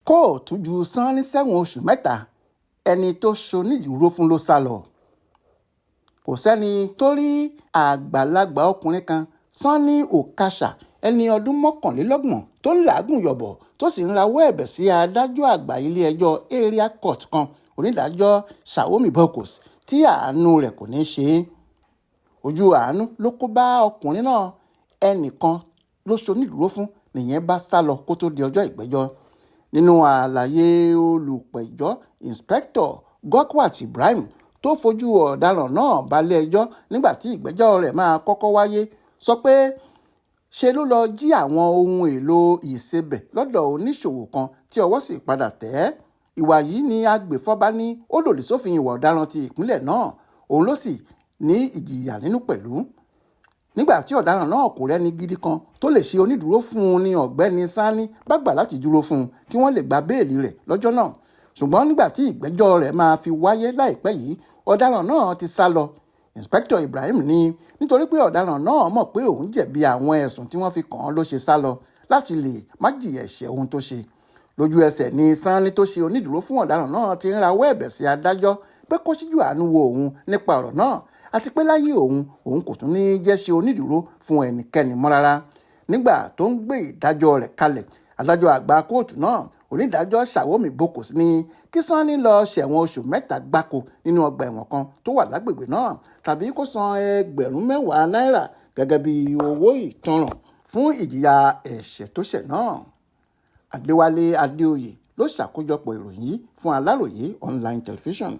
Kóòtù ju Sanni sẹ́wọ̀n oṣù 3, ẹni tó ṣonídùúró fún ló sá lọ. Kò sẹ́ni tó rí àgbàlagbà ọkùnrin kan, Sanni Okasha, ẹni ọdún 31, tó ń làágùn yọ̀bọ̀ tó sì ń rawọ́ ẹ̀bẹ̀ sí adájọ́ àgbà ilé-ẹjọ́ Area Court kan, onídàájọ́ Shaomi Bokkos, tí àánú rẹ̀ kò ní í ṣe é. Ojú àánú ló kó bá ọkùnrin náà. Ẹnìkan ló ṣonídùúró fún, nìyẹn bá sá lọ kó tóó di ọjọ́ ìgbẹ́jọ́. Nínú àlàyé olùpẹ̀jọ́, Inspector Gokwat Ibrahim, tó fojú ọ̀daràn náà balẹ̀-ẹjọ́ nígbà tí ìgbẹ́jọ́ rẹ̀ máa kọ́kọ́ wáyé, sọ pé ṣe ló lọ́ọ́ jí àwọn ohun èèlò ìsebẹ̀ lọ́dọ̀ oníṣòwò kan tí ọwọ́ sì padà tẹ̀ ẹ́. Ìwà yìí ni agbèfọ́ba ní ó lòdì sófin ìwà ọ̀daràn ti ìpínlẹ̀ náà, òun ló sì ní ìjìyà nínú pẹ̀lú. Nígbà tí ọ̀daràn náà kò rẹ́ni gidi kan tó lè ṣe onídùúró fún un ní Ọ̀gbẹ́ni Sanni bá gbà láti dúró fún un kí wọ́n lè gba béèlì rẹ̀ lọ́jọ́ náà. Ṣùgbọ́n nígbà tí ìgbẹ́jọ́ rẹ̀ máa fi wáyé láìpẹ́ yìí, ọ̀daràn náà ti sá lọ. Inspector Ibrahim ní nítorí pé ọ̀daràn náà mọ̀ pé òun jẹ̀bi àwọn ẹ̀sùn tí wọ́n fi kàn án ló ṣe sá lọ láti lè má jìyà ẹ̀ṣẹ̀ ohun tó ṣe. Lójú ẹsẹ̀ ni Sanni tó ṣe onídùúró fún ọ̀daràn náà ti ń rawọ́ ẹ̀bẹ̀ sí adájọ́ pé kó ṣíjú àánú wo òun nípa ọ̀rọ̀ náà, àti pé láyé òun, òun kò tún ní í jẹ́ ṣe onídùúró fún ẹnikẹ́ni mọ́ rárá. Nígbà tó ń gbé ìdájọ́ rẹ̀ kalẹ̀, adájọ́ àgbà kóòtù náà, onídàájọ́ Shaomi Bokkos, ní kí Sanni lọ ṣẹ̀wọ̀n oṣù 3 gbáko nínú ọgbà ẹ̀wọ̀n kan tó wà lágbègbè náà, tàbí kó san 10,000 náírà gẹ́gẹ́ bí owó ìtanràn fún ìjìyà ẹ̀ṣẹ̀ tó ṣẹ̀ náà. Adéwálé Adéoyè ló ṣàkójọpọ̀ ìròyìn yìí fún Aláròye Online Television.